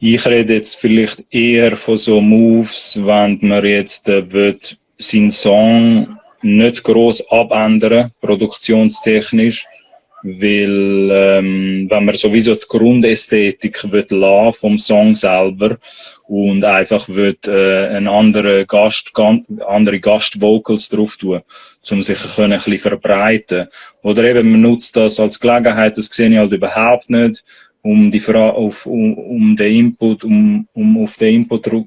Ich rede jetzt vielleicht eher von so Moves, wenn man jetzt seinen Song nicht gross abändern, produktionstechnisch, weil wenn man sowieso die Grundästhetik lassen vom Song selber und einfach eine andere Gastvocals drauf tun, um sich ein bisschen verbreiten. Oder eben man nutzt das als Gelegenheit, das sehe ich halt überhaupt nicht, um auf den Input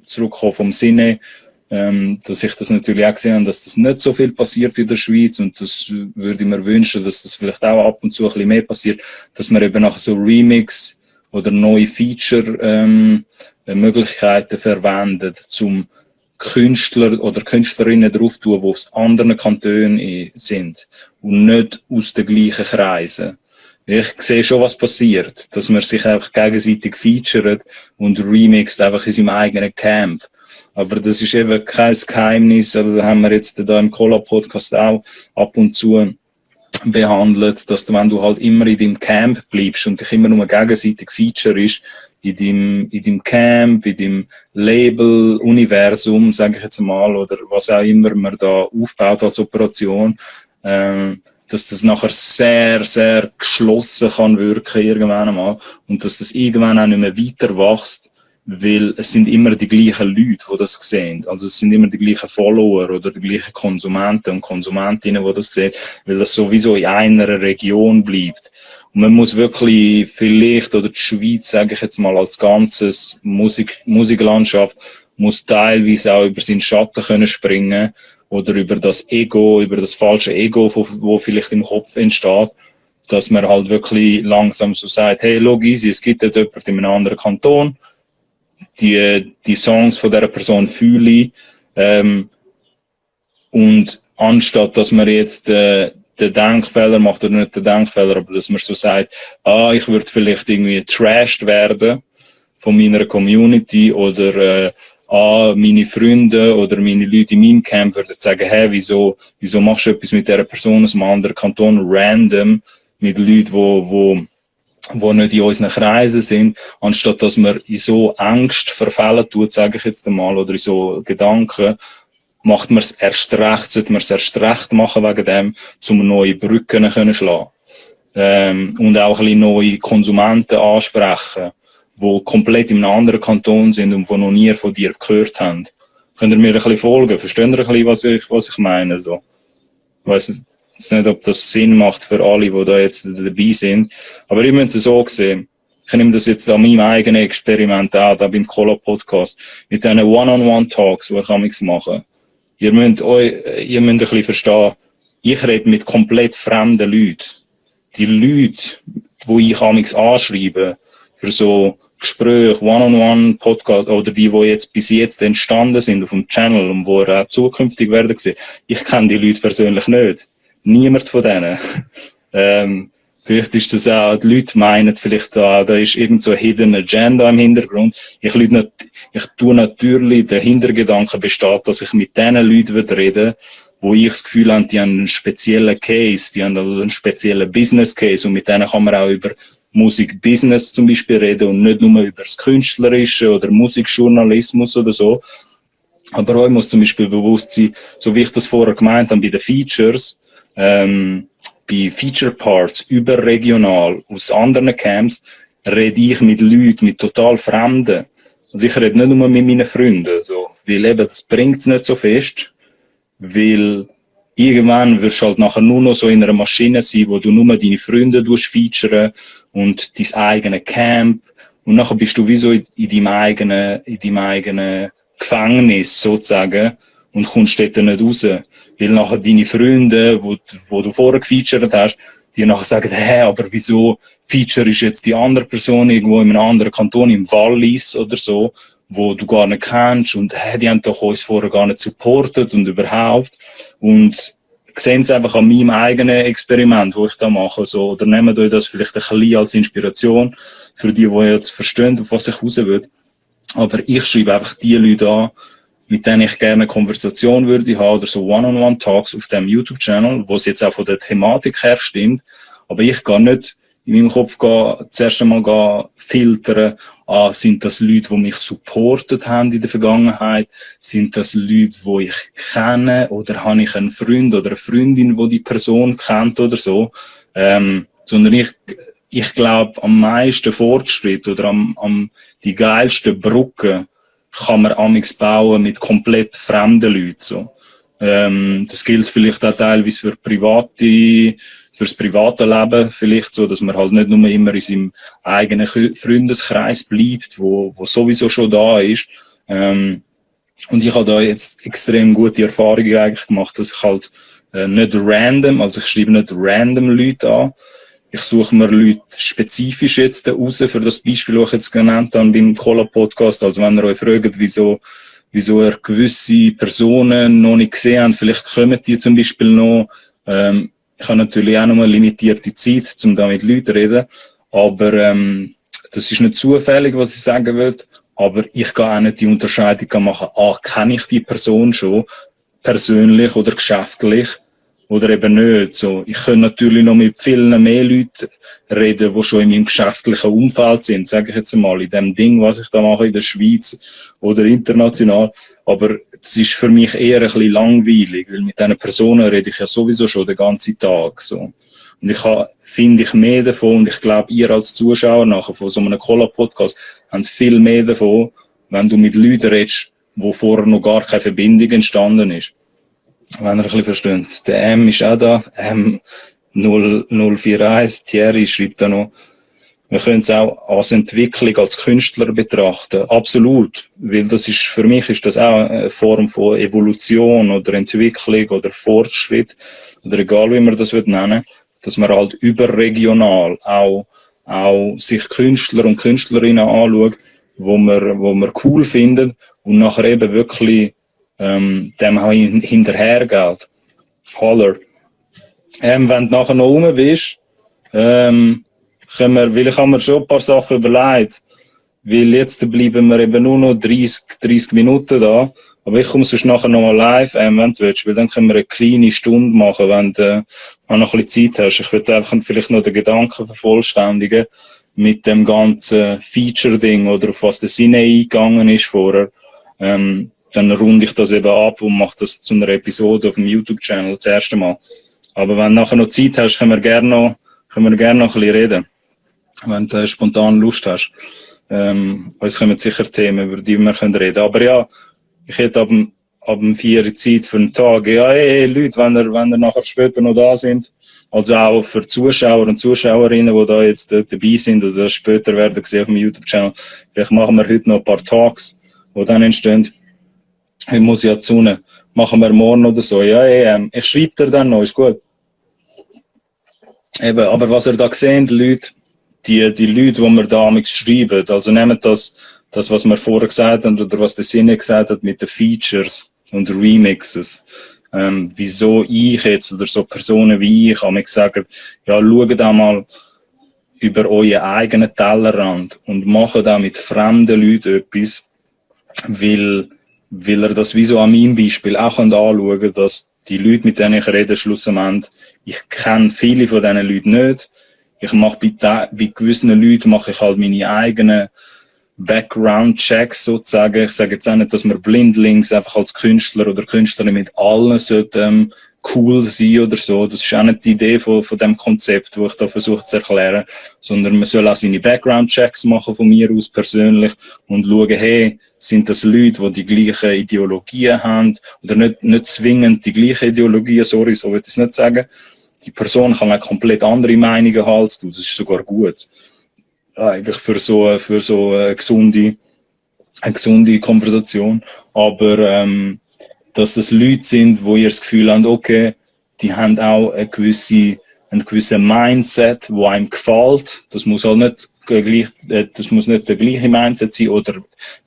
zurückzukommen vom Sinne, dass ich das natürlich auch gesehen habe, dass das nicht so viel passiert in der Schweiz und das würde ich mir wünschen, dass das vielleicht auch ab und zu ein bisschen mehr passiert, dass man eben nachher so Remix oder neue Feature Möglichkeiten verwendet, zum Künstler oder Künstlerinnen drauf tun, die aus anderen Kantonen sind und nicht aus den gleichen Kreisen. Ich sehe schon, was passiert, dass man sich einfach gegenseitig featuret und remixt einfach in seinem eigenen Camp. Aber das ist eben kein Geheimnis, also haben wir jetzt da im Collab-Podcast auch ab und zu behandelt, dass du, wenn du halt immer in deinem Camp bleibst und dich immer nur gegenseitig featurest, in deinem Camp, in deinem Label, Universum, sage ich jetzt mal, oder was auch immer man da aufbaut als Operation, dass das nachher sehr, sehr geschlossen kann wirken irgendwann einmal und dass das irgendwann auch nicht mehr weiter wächst, weil es sind immer die gleichen Leute, die das sehen. Also es sind immer die gleichen Follower oder die gleichen Konsumenten und Konsumentinnen, die das sehen, weil das sowieso in einer Region bleibt. Und man muss wirklich vielleicht, oder die Schweiz, sage ich jetzt mal, als ganzes Musiklandschaft, muss teilweise auch über seinen Schatten können springen oder über das Ego, über das falsche Ego, wo vielleicht im Kopf entsteht, dass man halt wirklich langsam so sagt, hey, schau easy, es gibt dort jemanden in einem anderen Kanton, die Songs von dieser Person fühle ich, und anstatt, dass man jetzt den Denkfehler macht, oder nicht den Denkfehler, aber dass man so sagt, ich würde vielleicht irgendwie trashed werden von meiner Community oder meine Freunde oder meine Leute in meinem Camp würden sagen, hey, wieso machst du etwas mit dieser Person aus einem anderen Kanton random mit Leuten, wo nicht in unseren Kreisen sind, anstatt dass man in so Angst verfällen tut, sage ich jetzt einmal, oder in so Gedanken, macht man es erst recht, sollte man es erst recht machen wegen dem, um neue Brücken können schlagen. Und auch ein bisschen neue Konsumenten ansprechen, die komplett in einem anderen Kanton sind und die noch nie von dir gehört haben. Könnt ihr mir ein bisschen folgen? Versteht ihr ein bisschen, was ich meine? So. Ich weiss nicht, ob das Sinn macht für alle, die da jetzt dabei sind. Aber ich muss es so sehen. Ich nehme das jetzt an meinem eigenen Experiment auch, da beim Collab-Podcast, mit diesen One-on-One-Talks, die ich amigs mache. Ihr müsst ein bisschen verstehen, ich rede mit komplett fremden Leuten. Die Leute, die ich amigs anschreibe, für so Gespräche, One-on-One-Podcast, oder die jetzt bis jetzt entstanden sind auf dem Channel und wo auch zukünftig werden sehen, ich kenne die Leute persönlich nicht. Niemand von denen. Vielleicht ist das auch, die Leute meinen vielleicht, da ist irgend so eine Hidden Agenda im Hintergrund. Ich tue natürlich, der Hintergedanke besteht, dass ich mit den Leuten reden will, wo ich das Gefühl habe, die haben einen speziellen Case, die haben einen speziellen Business Case und mit denen kann man auch über Musikbusiness zum Beispiel reden und nicht nur über das Künstlerische oder Musikjournalismus oder so. Aber auch muss zum Beispiel bewusst sein, so wie ich das vorher gemeint habe, bei den Features, bei Feature Parts überregional aus anderen Camps rede ich mit Leuten, mit total Fremden. Also ich rede nicht nur mit meinen Freunden, so, weil eben das bringt's nicht so fest, weil irgendwann wirst du halt nachher nur noch so in einer Maschine sein, wo du nur deine Freunde featuren und dein eigene Camp und nachher bist du wie so in deinem eigenen Gefängnis sozusagen und kommst dort nicht raus. Weil nachher deine Freunde, wo du vorher gefeatured hast, die nachher sagen, hä, aber wieso feature ist jetzt die andere Person irgendwo in einem anderen Kanton, im Wallis oder so, wo du gar nicht kennst und die haben doch uns vorher gar nicht supportet und überhaupt. Und sehen es einfach an meinem eigenen Experiment, wo ich da mache, so, oder nehmt euch das vielleicht ein bisschen als Inspiration für die jetzt verstehen, auf was ich raus will. Aber ich schreibe einfach die Leute an, mit denen ich gerne eine Konversation würde haben oder so One-on-One-Talks auf dem YouTube-Channel, wo es jetzt auch von der Thematik her stimmt. Aber ich gehe nicht in meinem Kopf zuerst einmal filtern, sind das Leute, die mich supportet haben in der Vergangenheit? Sind das Leute, die ich kenne? Oder habe ich einen Freund oder eine Freundin, die die Person kennt oder so? Sondern ich glaube, am meisten Fortschritt oder die geilsten Brücken kann man amigs bauen mit komplett fremden Leuten, so. Das gilt vielleicht auch teilweise fürs private Leben vielleicht so, dass man halt nicht nur immer in seinem eigenen Freundeskreis bleibt, wo sowieso schon da ist. Und ich habe da jetzt extrem gute Erfahrungen eigentlich gemacht, dass ich halt nicht random, also ich schreibe nicht random Leute an. Ich suche mir Leute spezifisch jetzt raus für das Beispiel, das ich jetzt genannt habe beim Cola-Podcast. Also wenn ihr euch fragt, wieso ihr gewisse Personen noch nicht gesehen habt, vielleicht kommen die zum Beispiel noch. Ich habe natürlich auch noch eine limitierte Zeit, um da mit Leuten zu reden. Aber das ist nicht zufällig, was ich sagen will. Aber ich kann auch nicht die Unterscheidung machen, kenne ich die Person schon persönlich oder geschäftlich oder eben nicht. So, ich kann natürlich noch mit vielen mehr Leuten reden, die schon in meinem geschäftlichen Umfeld sind, sage ich jetzt einmal, in dem Ding, was ich da mache in der Schweiz oder international. Aber das ist für mich eher ein bisschen langweilig, weil mit diesen Personen rede ich ja sowieso schon den ganzen Tag. So. Und finde ich mehr davon, und ich glaube, ihr als Zuschauer nachher von so einem Cola-Podcast habt viel mehr davon, wenn du mit Leuten redest, wo vorher noch gar keine Verbindung entstanden ist. Wenn ihr ein bisschen versteht. Der M ist auch da. M041. Thierry schreibt da noch. Wir können es auch als Entwicklung, als Künstler betrachten. Absolut. Weil für mich ist das auch eine Form von Evolution oder Entwicklung oder Fortschritt. Oder egal, wie man das nennen will. Dass man halt überregional auch sich Künstler und Künstlerinnen anschaut, wo man cool findet und nachher eben wirklich dem auch hinterhergeht. Holler. Wenn du nachher noch rum bist, weil ich habe mir schon ein paar Sachen überlegt. Weil jetzt bleiben wir eben nur noch 30 Minuten da. Aber ich komme sonst nachher nochmal live, wenn du willst, weil dann können wir eine kleine Stunde machen, wenn du noch ein bisschen Zeit hast. Ich würde einfach vielleicht noch den Gedanken vervollständigen mit dem ganzen Feature-Ding oder auf was der Sinne eingegangen ist vorher. Dann runde ich das eben ab und mache das zu einer Episode auf dem YouTube-Channel das erste Mal. Aber wenn du nachher noch Zeit hast, können wir gerne noch ein bisschen reden. Wenn du spontan Lust hast. Es kommen sicher Themen, über die wir reden können. Aber ja, ich hätte ab dem 4 Zeit für einen Tag. Ja, Leute, wenn ihr nachher später noch da sind, also auch für Zuschauer und Zuschauerinnen, die da jetzt dabei sind oder das später werden sehen auf dem YouTube-Channel, vielleicht machen wir heute noch ein paar Talks, die dann entstehen. Heute muss ja die Sonne. Machen wir morgen oder so. Ja, ich schreibe dir dann noch, ist gut. Eben, aber was ihr da seht, Leute, die Leute, die wir da schreiben, also nehmt das, was wir vorher gesagt haben, oder was der Sinne gesagt hat mit den Features und Remixes. Wieso ich jetzt, oder so Personen wie ich, haben gesagt, ja, schaut da mal über euren eigenen Tellerrand und macht da mit fremden Leuten etwas, weil ihr das wie so an meinem Beispiel auch anschauen könnt, dass die Leute, mit denen ich rede, schlussendlich, ich kenne viele von diesen Leuten nicht. Ich mache bei gewissen Leuten mache ich halt meine eigenen Background-Checks sozusagen. Ich sage jetzt auch nicht, dass man blindlings einfach als Künstler oder Künstlerin mit allen sollte, cool sein oder so. Das ist auch nicht die Idee von dem Konzept, wo ich da versuche zu erklären, sondern man soll auch seine Background-Checks machen von mir aus persönlich und schauen, hey, sind das Leute, die die gleichen Ideologien haben oder nicht zwingend die gleichen Ideologien, sorry, so würde ich es nicht sagen. Die Person kann auch komplett andere Meinungen haben als du, das ist sogar gut. Eigentlich für so eine gesunde Konversation. Aber, dass das Leute sind, wo ihr das Gefühl habt, okay, die haben auch einen gewissen Mindset, wo einem gefällt. Das muss halt nicht das muss nicht der gleiche Mindset sein, oder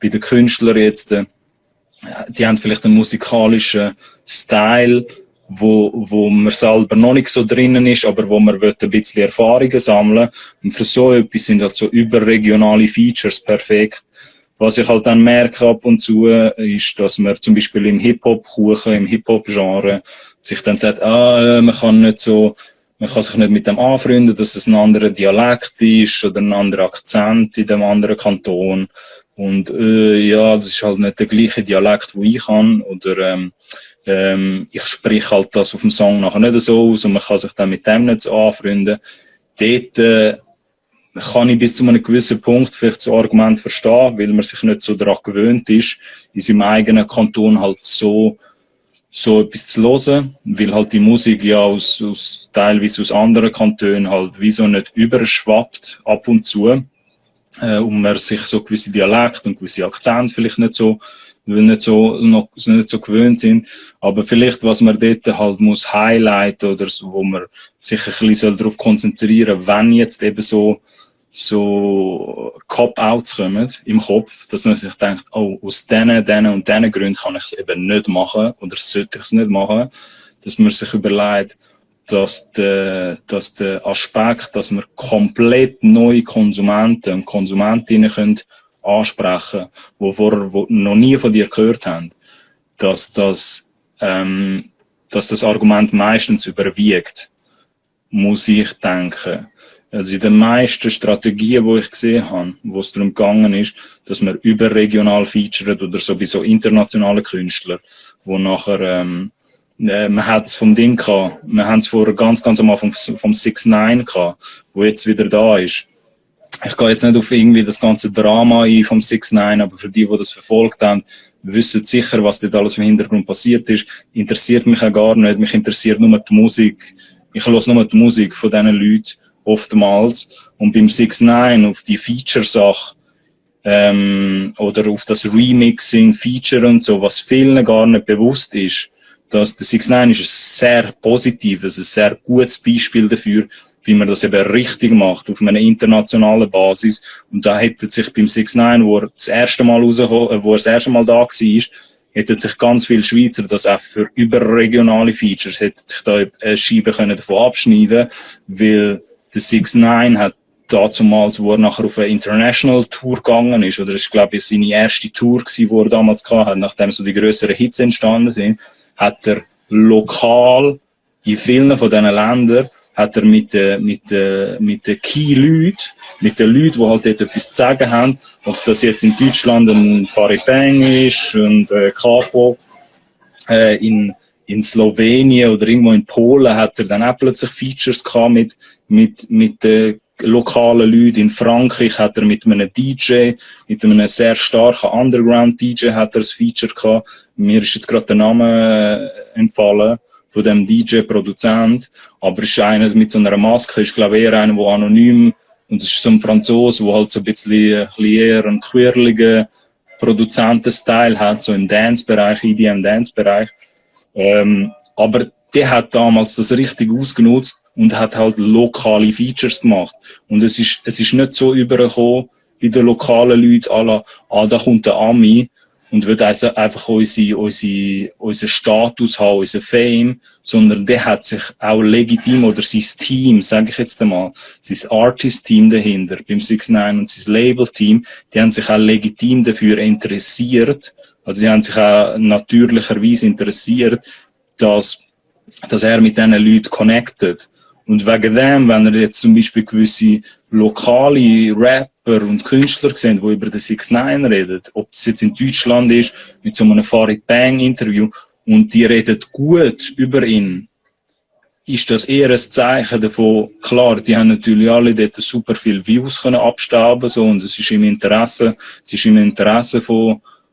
bei den Künstlern jetzt, die haben vielleicht einen musikalischen Style, wo man selber noch nicht so drinnen ist, aber wo man ein bisschen Erfahrungen sammeln. Und für so etwas sind halt so überregionale Features perfekt. Was ich halt dann merke ab und zu, ist, dass man zum Beispiel im Hip-Hop-Kuchen, im Hip-Hop-Genre, sich dann sagt, man kann nicht so Man kann sich nicht mit dem anfreunden, dass es ein anderer Dialekt ist oder ein anderer Akzent in dem anderen Kanton. Und ja, das ist halt nicht der gleiche Dialekt, wo ich kann. Oder ich spreche halt das auf dem Song nachher nicht so aus und man kann sich dann mit dem nicht so anfreunden. Dort kann ich bis zu einem gewissen Punkt vielleicht so Argument verstehen, weil man sich nicht so daran gewöhnt ist, in seinem eigenen Kanton halt so etwas zu hören, weil halt die Musik ja teilweise aus anderen Kantonen halt wie so nicht überschwappt ab und zu, und man sich so gewisse Dialekte und gewisse Akzente vielleicht nicht so gewöhnt sind. Aber vielleicht, was man dort halt muss highlighten oder so, wo man sich ein bisschen darauf konzentrieren soll, wenn jetzt eben so Cop-Outs kommen im Kopf, dass man sich denkt, oh, aus diesen und diesen Gründen kann ich es eben nicht machen oder sollte ich es nicht machen, dass man sich überlegt, dass der Aspekt, dass wir komplett neue Konsumenten und Konsumentinnen können ansprechen, die vorher noch nie von dir gehört haben, dass das Argument meistens überwiegt, muss ich denken. Also in den meisten Strategien, die ich gesehen habe, wo es darum gegangen ist, dass man überregional featured oder sowieso internationale Künstler, wo nachher, man hat es vom Ding gehabt, wir haben es vorher ganz am Anfang vom 6ix9ine gehabt, wo jetzt wieder da ist. Ich gehe jetzt nicht auf irgendwie das ganze Drama ein vom 6ix9ine, aber für die das verfolgt haben, wissen sicher, was dort alles im Hintergrund passiert ist. Interessiert mich auch gar nicht, mich interessiert nur die Musik. Ich höre nur die Musik von diesen Leuten, oftmals. Und beim 6ix9ine auf die Feature-Sache, oder auf das Remixing, Feature und so, was vielen gar nicht bewusst ist, dass der 6ix9ine ist ein sehr positives, ein sehr gutes Beispiel dafür, wie man das eben richtig macht, auf einer internationalen Basis. Und da hätte sich beim 6ix9ine, wo er das erste Mal da war, hätten sich ganz viele Schweizer das auch für überregionale Features, hätten sich da eine Scheibe davon abschneiden, weil der 6ix9ine hat damals, wo er nachher auf eine International Tour gegangen ist, oder das ist, glaube ich, seine erste Tour gewesen, die er damals gehabt hat, nachdem so die grösseren Hits entstanden sind, hat er lokal in vielen von diesen Ländern hat er mit den Key-Leuten, mit den Leuten, die halt dort etwas zu sagen haben, ob das jetzt in Deutschland ein Farid Bang ist und Capo, in Slowenien oder irgendwo in Polen hat er dann auch plötzlich Features gehabt mit lokalen Leuten. In Frankreich hat er mit einem DJ, mit einem sehr starken Underground-DJ hat er ein Feature gehabt. Mir ist jetzt gerade der Name entfallen von dem DJ-Produzent, aber es ist einer mit so einer Maske, ist glaube ich eher einer, der anonym, und es ist so ein Franzose, der halt so ein bisschen eher einen quirligen Produzenten-Style hat, so im Dance-Bereich, EDM-Dance-Bereich. Aber der hat damals das richtig ausgenutzt und hat halt lokale Features gemacht. Und es ist nicht so übergekommen bei den lokalen Leuten, da kommt der Ami und wird also einfach unseren Status haben, unseren Fame, sondern der hat sich auch legitim, oder sein Team, sage ich jetzt einmal, sein Artist-Team dahinter, beim 6ix9ine und sein Label-Team, die haben sich auch legitim dafür interessiert, also die haben sich auch natürlicherweise interessiert, dass er mit diesen Leuten connected. Und wegen dem, wenn er jetzt zum Beispiel gewisse lokale Rapper und Künstler sehen, die über den 6ix9ine reden, ob das jetzt in Deutschland ist, mit so einem Farid Bang Interview, und die reden gut über ihn, ist das eher ein Zeichen davon, klar, die haben natürlich alle dort super viele Views können abstauben, so, und es ist im Interesse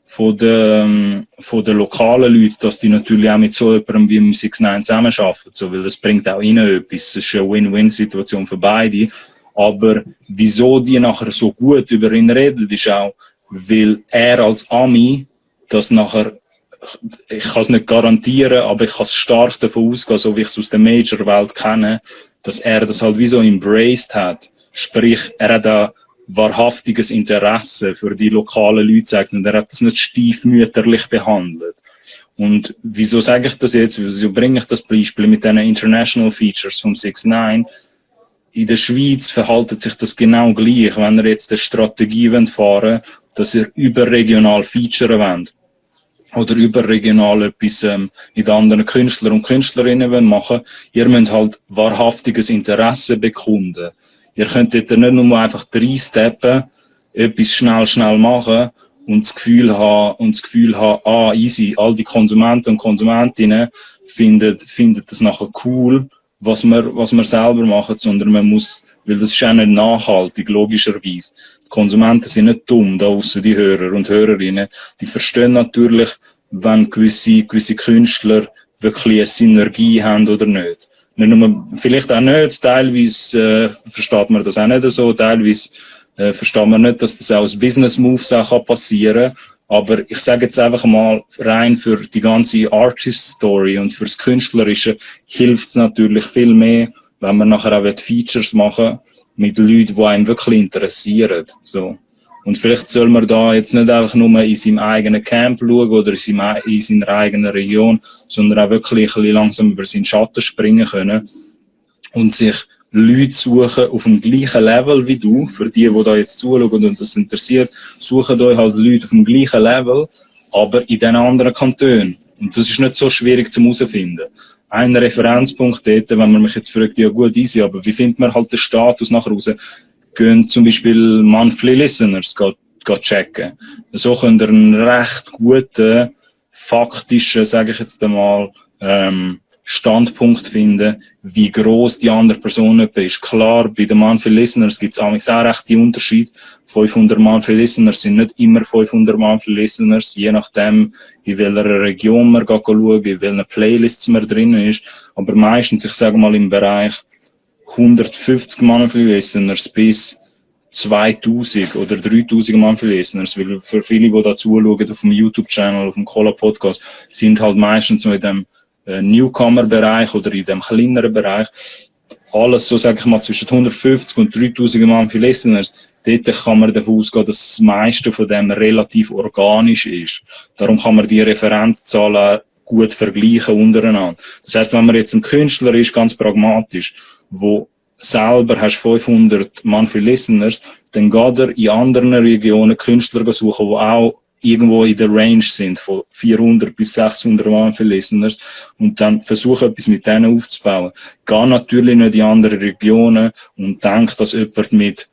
von den lokalen Leuten, dass die natürlich auch mit so jemandem wie im 6ix9ine zusammenarbeiten, so, weil das bringt auch ihnen etwas. Das ist eine Win-Win-Situation für beide. Aber wieso die nachher so gut über ihn reden, ist auch, weil er als Ami das nachher, ich kann es nicht garantieren, aber ich kann stark davon ausgehen, so wie ich es aus der Major-Welt kenne, dass er das halt wie so embraced hat. Sprich, er hat da wahrhaftiges Interesse für die lokalen Leute zeigt, und er hat das nicht stiefmütterlich behandelt. Und wieso sage ich das jetzt? Wieso bringe ich das Beispiel mit den International Features vom 6ix9ine? In der Schweiz verhaltet sich das genau gleich, wenn ihr jetzt eine Strategie fahren wollt, dass ihr überregional featuren wollt. oder überregional etwas mit anderen Künstlern und Künstlerinnen machen, ihr müsst halt wahrhaftiges Interesse bekunden. Ihr könnt dort nicht nur einfach reinsteppen, etwas schnell machen und das Gefühl haben, easy, all die Konsumenten und Konsumentinnen finden das nachher cool, was wir selber machen, sondern man muss, weil das ist auch nicht nachhaltig, logischerweise. Die Konsumenten sind nicht dumm, da aussen die Hörer und Hörerinnen. Die verstehen natürlich, wenn gewisse Künstler wirklich eine Synergie haben oder nicht. Nicht nur, vielleicht auch nicht, teilweise versteht man das auch nicht so, teilweise versteht man nicht, dass das auch als Business Moves auch passieren kann. Aber ich sage jetzt einfach mal, rein für die ganze Artist-Story und fürs Künstlerische hilft es natürlich viel mehr, wenn man nachher auch Features machen mit Leuten, die einen wirklich interessieren. So. Und vielleicht soll man da jetzt nicht einfach nur in seinem eigenen Camp schauen oder in seiner eigenen Region, sondern auch wirklich ein bisschen langsam über seinen Schatten springen können und sich Leute suchen auf dem gleichen Level wie du. Für die da jetzt zuschauen und das interessiert, suchen euch halt Leute auf dem gleichen Level, aber in den anderen Kantonen. Und das ist nicht so schwierig zu herausfinden. Ein Referenzpunkt dort, wenn man mich jetzt fragt, ja gut, easy, aber wie findet man halt den Status nachher raus? Gehen zum Beispiel Monthly Listeners checken. So könnt ihr einen recht guten, faktischen, sage ich jetzt einmal, Standpunkt finden, wie gross die andere Person etwa ist. Klar, bei den Monthly Listeners gibt es auch recht die Unterschied. 500 Monthly Listeners sind nicht immer 500 Monthly Listeners, je nachdem, in welcher Region man schauen, in welchen Playlists man drin ist. Aber meistens, ich sage mal, im Bereich 150 Monthly Listeners bis 2000 oder 3000 Monthly Listeners, weil für viele, die da zuschauen, auf dem YouTube-Channel, auf dem Cola-Podcast, sind halt meistens so in dem Newcomer-Bereich oder in dem kleineren Bereich. Alles so, sage ich mal, zwischen 150 und 3000 Monthly Listeners. Dort kann man davon ausgehen, dass das meiste von dem relativ organisch ist. Darum kann man die Referenzzahlen gut vergleichen untereinander. Das heisst, wenn man jetzt ein Künstler ist, ganz pragmatisch, wo selber hast 500 Monthly Listeners, dann geht er in anderen Regionen Künstler suchen, die auch irgendwo in der Range sind, von 400 bis 600 Monthly Listeners, und dann versuchen, etwas mit denen aufzubauen. Geh natürlich nicht in andere Regionen und denk, dass jemand mit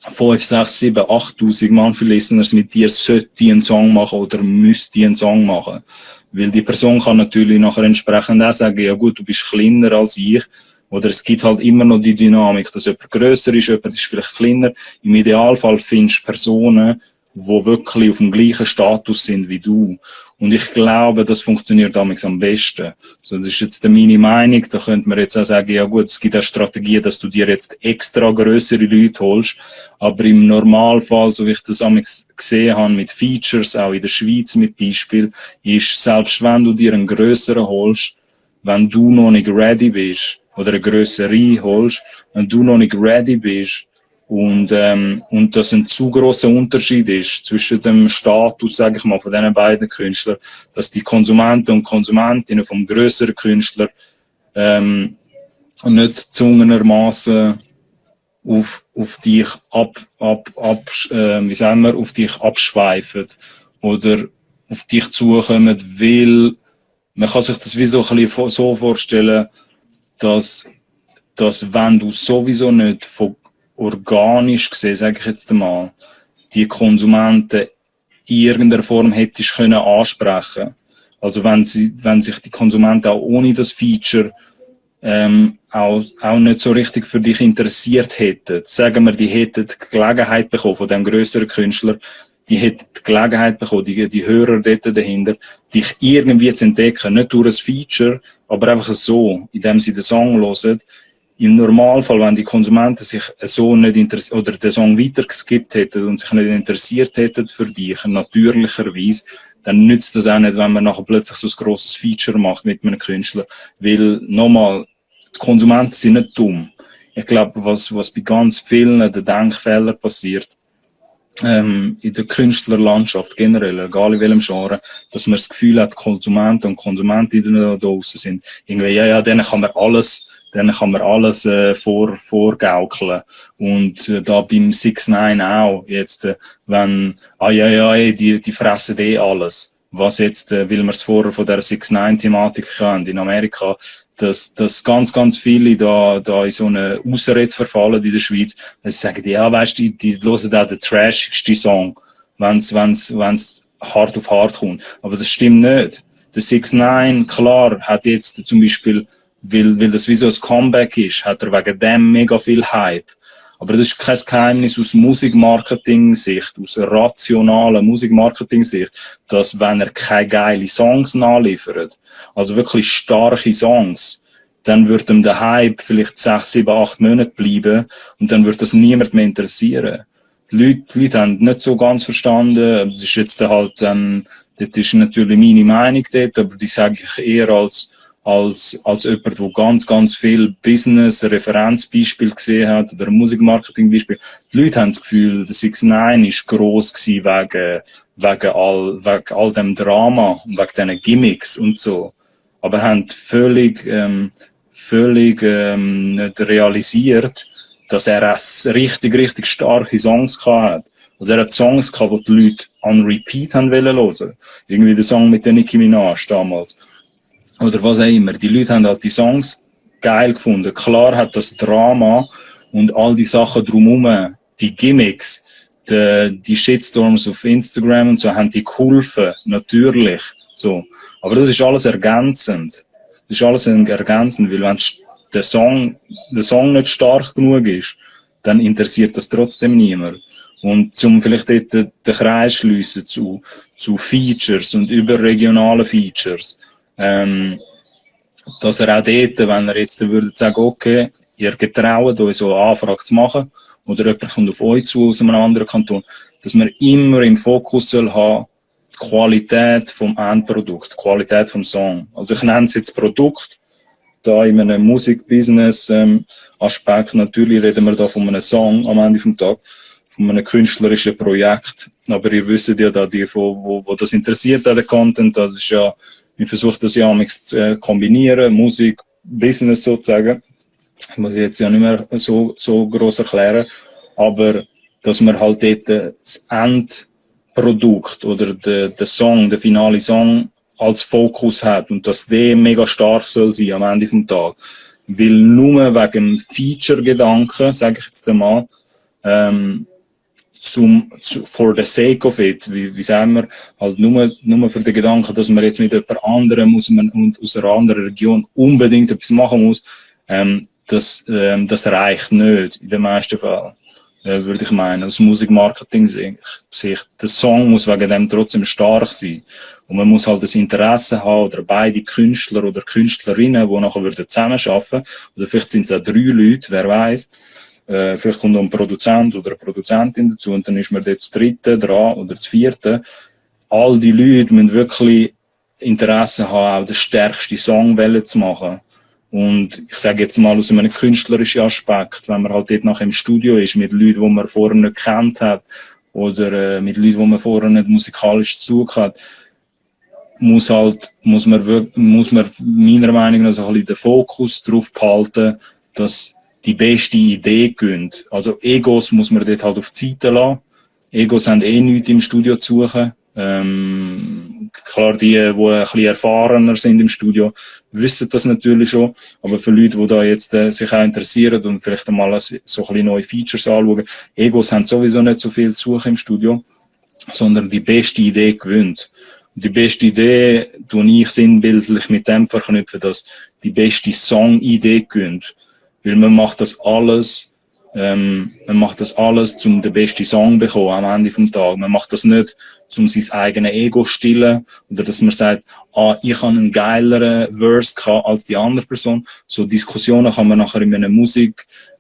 5, 6, 7, 8.000 Monthly Listeners mit dir sollte einen Song machen oder müsste einen Song machen. Weil die Person kann natürlich nachher entsprechend auch sagen, ja gut, du bist kleiner als ich. Oder es gibt halt immer noch die Dynamik, dass jemand grösser ist, jemand ist vielleicht kleiner. Im Idealfall findest du Personen, die wirklich auf dem gleichen Status sind wie du. Und ich glaube, das funktioniert damals am besten. So, das ist jetzt meine Meinung. Da könnte man jetzt auch sagen, ja gut, es gibt auch Strategien, dass du dir jetzt extra grössere Leute holst. Aber im Normalfall, so wie ich das damals gesehen habe, mit Features, auch in der Schweiz mit Beispiel, ist, selbst wenn du dir einen grösseren holst, wenn du noch nicht ready bist, oder eine grössere holst, wenn du noch nicht ready bist und das ein zu grosser Unterschied ist zwischen dem Status, sage ich mal, von diesen beiden Künstlern, dass die Konsumenten und Konsumentinnen vom grösseren Künstler nicht zwungenermaßen auf dich auf dich abschweifen oder auf dich zukommen, weil man kann sich das wie so ein bisschen so vorstellen, dass wenn du sowieso nicht von organisch gesehen, sage ich jetzt einmal, die Konsumenten in irgendeiner Form hättest können ansprechen. Also wenn sich die Konsumenten auch ohne das Feature auch nicht so richtig für dich interessiert hätten. Sagen wir, die hätten die Gelegenheit bekommen von dem grösseren Künstler, die hätten die Gelegenheit bekommen, die Hörer dort dahinter, dich irgendwie zu entdecken. Nicht durch ein Feature, aber einfach so, indem sie den Song hören. Im Normalfall, wenn die Konsumenten sich so nicht interessiert oder den Song weitergeskippt hätten und sich nicht interessiert hätten für dich, natürlicherweise, dann nützt das auch nicht, wenn man nachher plötzlich so ein grosses Feature macht mit einem Künstler. Weil, nochmal, die Konsumenten sind nicht dumm. Ich glaube, was bei ganz vielen der Denkfehler passiert, in der Künstlerlandschaft generell, egal in welchem Genre, dass man das Gefühl hat, Konsumenten und Konsumentinnen da draussen sind. Irgendwie, ja, denen kann man alles vorgaukeln. Und da beim 6ix9ine auch, jetzt, wenn, die fressen alles. was jetzt, weil wir es vorher von der 6ix9ine-Thematik haben in Amerika, dass ganz viele da in so eine Ausrede verfallen in der Schweiz, dass sie sagen, ja, weißt du, die hören auch den trashigsten Song, wenn's hart auf hart kommt. Aber das stimmt nicht. Der 6ix9ine, klar, hat jetzt zum Beispiel, weil das wie so ein Comeback ist, hat er wegen dem mega viel Hype. Aber das ist kein Geheimnis aus Musikmarketing-Sicht, aus rationaler Musikmarketing-Sicht, dass wenn er keine geile Songs nachliefert, also wirklich starke Songs, dann wird ihm der Hype vielleicht 6, 7, 8 Monate bleiben und dann wird das niemand mehr interessieren. Die Leute haben nicht so ganz verstanden, das ist jetzt halt dann, das ist natürlich meine Meinung dort, aber die sage ich eher als jemand, der ganz viel Business-Referenzbeispiel gesehen hat oder Musikmarketing-Beispiel. Die Leute haben das Gefühl, der 6ix9ine ist gross gewesen wegen all dem Drama und wegen diesen Gimmicks und so. Aber haben völlig nicht realisiert, dass er auch richtig starke Songs gehabt hat. Also er hat Songs gehabt, die die Leute on repeat haben wollen hören. Irgendwie der Song mit der Nicki Minaj damals. Oder was auch immer. Die Leute haben halt die Songs geil gefunden. Klar hat das Drama und all die Sachen drumherum, die Gimmicks, die Shitstorms auf Instagram und so, haben die geholfen. Natürlich. So. Aber das ist alles ergänzend. Das ist alles ergänzend, weil wenn der Song nicht stark genug ist, dann interessiert das trotzdem niemand. Und zum vielleicht dort den Kreis schliessen zu Features und überregionalen Features, dass er auch dort, wenn er jetzt würde sagen, okay, ihr getraut euch so eine Anfrage zu machen, oder jemand kommt auf euch zu aus einem anderen Kanton, dass man immer im Fokus soll haben, die Qualität vom Endprodukt, die Qualität vom Song. Also ich nenne es jetzt Produkt, da in einem Musikbusiness Aspekt, natürlich reden wir da von einem Song am Ende vom Tag, von einem künstlerischen Projekt. Aber ihr wisst ja da, die, wo das interessiert, der Content, das ist ja, ich versuche das ja zu kombinieren, Musik, Business sozusagen. Das muss ich jetzt ja nicht mehr so gross erklären. Aber, dass man halt dort das Endprodukt oder der Song, der finale Song als Fokus hat und dass der mega stark soll sein am Ende vom Tag. Weil nur wegen Feature-Gedanken, sage ich jetzt einmal, for the sake of it, wie sagen wir, halt nur für den Gedanken, dass man jetzt mit jemand anderem aus einer anderen Region unbedingt etwas machen muss, das reicht nicht, in den meisten Fällen, würde ich meinen, aus Musikmarketing-Sicht. Der Song muss wegen dem trotzdem stark sein. Und man muss halt das Interesse haben, oder beide Künstler oder Künstlerinnen, die nachher zusammenarbeiten würden, oder vielleicht sind es auch 3 Leute, wer weiß. Vielleicht kommt noch ein Produzent oder eine Produzentin dazu und dann ist man dort das 3. dran oder das 4. All die Leute müssen wirklich Interesse haben, auch den stärksten Song zu machen. Und ich sage jetzt mal aus einem künstlerischen Aspekt, wenn man halt dort nachher im Studio ist, mit Leuten, die man vorher nicht gekannt hat, oder mit Leuten, die man vorher nicht musikalisch zu tun hat, muss man meiner Meinung nach so ein bisschen den Fokus darauf behalten, dass die beste Idee gönnt. Also Egos muss man dort halt auf die Seite lassen. Egos haben nichts im Studio zu suchen. Klar, die ein bisschen erfahrener sind im Studio, wissen das natürlich schon. Aber für Leute, die da jetzt sich auch interessieren und vielleicht einmal so ein bisschen neue Features anschauen, Egos haben sowieso nicht so viel zu suchen im Studio, sondern die beste Idee gewinnt. Und die beste Idee tue ich sinnbildlich mit dem verknüpfen, dass die beste Song-Idee gewinnt. Weil man macht das alles, um den besten Song zu bekommen am Ende vom Tag. Man macht das nicht, um sein eigenes Ego zu stillen, oder dass man sagt, ich habe einen geileren Verse gehabt als die andere Person. So Diskussionen kann man nachher in einem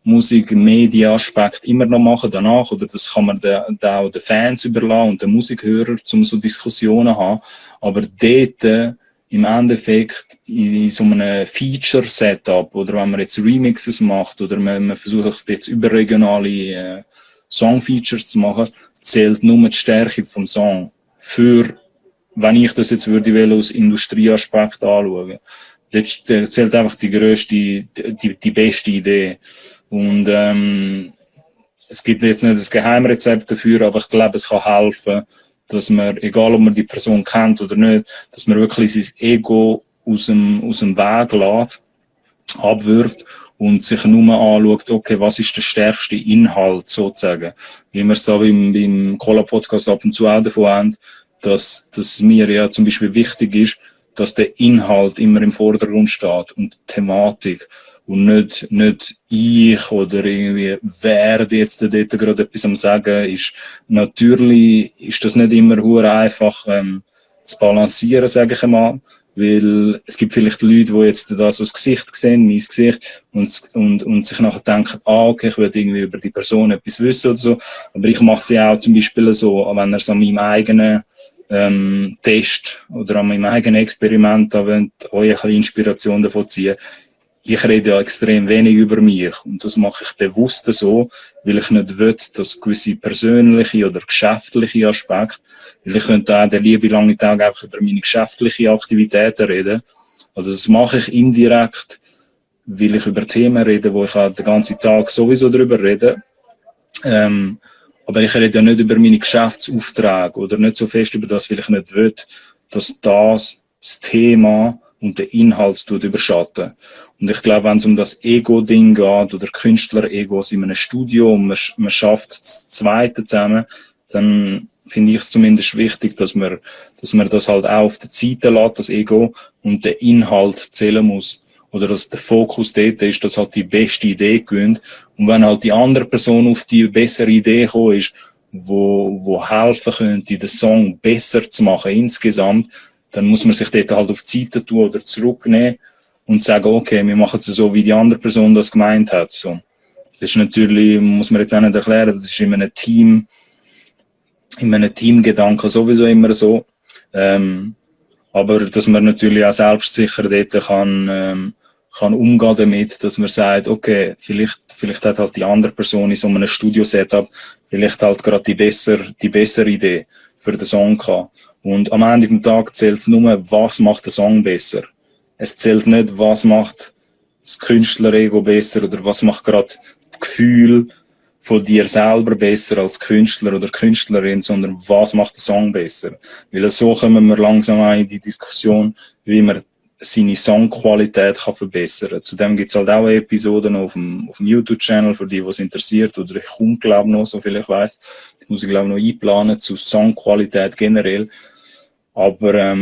Media-Aspekt immer noch machen danach, oder das kann man auch den Fans überlassen und den Musikhörern, um so Diskussionen zu haben. Aber dort, im Endeffekt in so einem Feature-Setup, oder wenn man jetzt Remixes macht, oder man versucht jetzt überregionale Song-Features zu machen, zählt nur die Stärke vom Song. Wenn ich das jetzt würde aus Industrieaspekt anschauen, dort zählt einfach die beste Idee. Und es gibt jetzt nicht das Geheimrezept dafür, aber ich glaube, es kann helfen, dass man, egal ob man die Person kennt oder nicht, dass man wirklich sein Ego aus dem Weg lässt, abwirft und sich nur anschaut, okay, was ist der stärkste Inhalt sozusagen. Wie wir es da beim Cola-Podcast ab und zu auch davon haben, dass mir ja zum Beispiel wichtig ist, dass der Inhalt immer im Vordergrund steht und die Thematik und nicht ich oder irgendwie wer jetzt dort gerade etwas am Sagen ist. Natürlich ist das nicht immer hure einfach zu balancieren, sage ich einmal, weil es gibt vielleicht Leute, die jetzt da so das Gesicht sehen, mein Gesicht, und sich nachher denken, okay, ich will irgendwie über die Person etwas wissen oder so. Aber ich mache sie auch zum Beispiel so, wenn er es an meinem eigenen Test oder an meinem eigenen Experiment, da wollt ihr euch ein bisschen Inspiration davon ziehen. Ich rede ja extrem wenig über mich und das mache ich bewusst so, weil ich nicht will, dass gewisse persönliche oder geschäftliche Aspekte, weil ich könnte auch den lieben langen Tag einfach über meine geschäftliche Aktivitäten reden. Also das mache ich indirekt, weil ich über Themen rede, wo ich auch den ganzen Tag sowieso darüber rede. Aber ich rede ja nicht über meine Geschäftsaufträge oder nicht so fest über das, weil ich nicht will, dass das Thema und der Inhalt überschatten. Und ich glaube, wenn es um das Ego-Ding geht oder Künstler-Egos in einem Studio und man schafft das Zweite zusammen, dann finde ich es zumindest wichtig, dass man das halt auch auf der Seite lässt, das Ego, und der Inhalt zählen muss. Oder dass der Fokus dort ist, dass halt die beste Idee gewinnt. Und wenn halt die andere Person auf die bessere Idee gekommen ist, wo helfen könnte, den Song besser zu machen insgesamt, dann muss man sich dort halt auf die Seite tun oder zurücknehmen und sagen, okay, wir machen es so, wie die andere Person das gemeint hat. So. Das ist natürlich, muss man jetzt auch nicht erklären, das ist in einem Teamgedanken sowieso immer so. Aber dass man natürlich auch selbstsicher dort kann umgehen damit, dass man sagt, okay, vielleicht hat halt die andere Person in so einem Studio-Setup vielleicht halt gerade die bessere Idee für den Song gehabt. Und am Ende vom Tag zählt es nur, was macht den Song besser. Es zählt nicht, was macht das Künstler-Ego besser oder was macht gerade das Gefühl von dir selber besser als Künstler oder Künstlerin, sondern was macht den Song besser. Weil so kommen wir langsam in die Diskussion, wie man seine Songqualität kann verbessern kann. Zudem gibt es halt auch Episoden auf dem YouTube-Channel, für die, was interessiert, oder ich komme, glaube ich, noch, so viel ich weiss. Die muss ich, glaube ich, noch einplanen zu Songqualität generell. Aber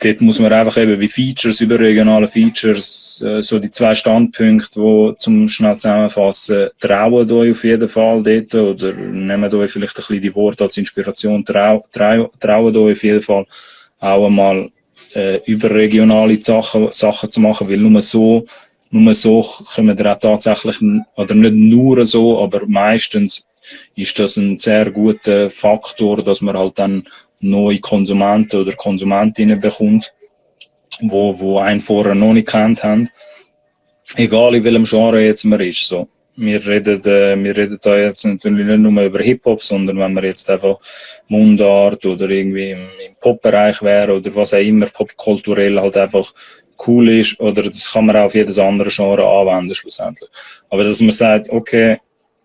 dort muss man einfach eben wie Features, überregionale Features, so die 2 Standpunkte, wo zum schnell zusammenfassen, traut euch auf jeden Fall dort, oder nehmt euch vielleicht ein bisschen die Worte als Inspiration, traut euch auf jeden Fall auch einmal überregionale Sachen zu machen, weil nur so können wir auch tatsächlich, oder nicht nur so, aber meistens ist das ein sehr guter Faktor, dass man halt dann neue Konsumenten oder Konsumentinnen bekommt, wo einen vorher noch nicht kennt haben. Egal in welchem Genre jetzt man ist, so. Wir reden da jetzt natürlich nicht nur über Hip-Hop, sondern wenn wir jetzt einfach Mundart oder irgendwie im Pop-Bereich wäre oder was auch immer popkulturell halt einfach cool ist, oder das kann man auch auf jedes andere Genre anwenden schlussendlich. Aber dass man sagt, okay,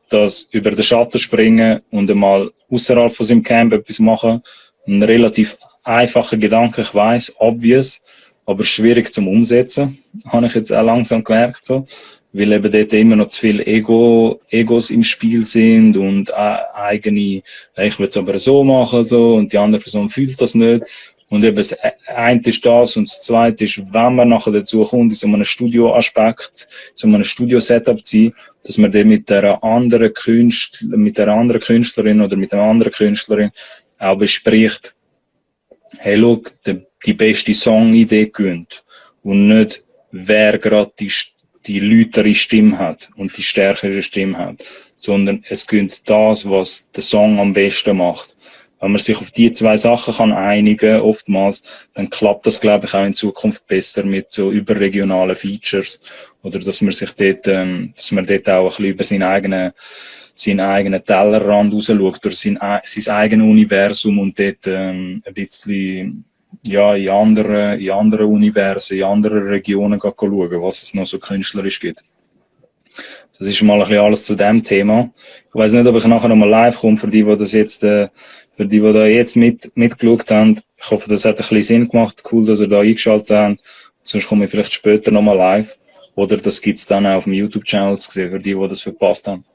das über den Schatten springen und einmal außerhalb von seinem Camp etwas machen, ein relativ einfacher Gedanke, ich weiss, obvious, aber schwierig zum Umsetzen, habe ich jetzt auch langsam gemerkt, so. Weil eben dort immer noch zu viele Egos im Spiel sind und eigene, ich will es aber so machen, so, und die andere Person fühlt das nicht. Und eben das eine ist das und das zweite ist, wenn man nachher dazu kommt, in so einem Studio-Aspekt, so einem Studio-Setup zu sein, dass man dann mit der anderen Künstlerin oder mit einer anderen Künstlerin auch bespricht, hey, schau, die beste Songidee gewinnt. Und nicht, wer gerade die lautere Stimme hat und die stärkere Stimme hat. Sondern es gewinnt das, was der Song am besten macht. Wenn man sich auf die 2 Sachen kann einigen, oftmals, dann klappt das, glaube ich, auch in Zukunft besser mit so überregionalen Features. Oder dass man sich dort, dass man dort auch ein bisschen über seinen eigenen Tellerrand rausschaut, durch sein eigenes Universum und dort ein bisschen ja, in anderen Universen, in anderen Regionen schauen, was es noch so künstlerisch gibt. Das ist mal ein bisschen alles zu dem Thema. Ich weiss nicht, ob ich nachher nochmal live komme, für die das jetzt für die da jetzt mitgeschaut haben, ich hoffe, das hat ein bisschen Sinn gemacht. Cool, dass ihr da eingeschaltet habt. Sonst komme ich vielleicht später nochmal live. Oder das gibt's dann auch auf dem YouTube-Channel zu sehen, für die das verpasst haben.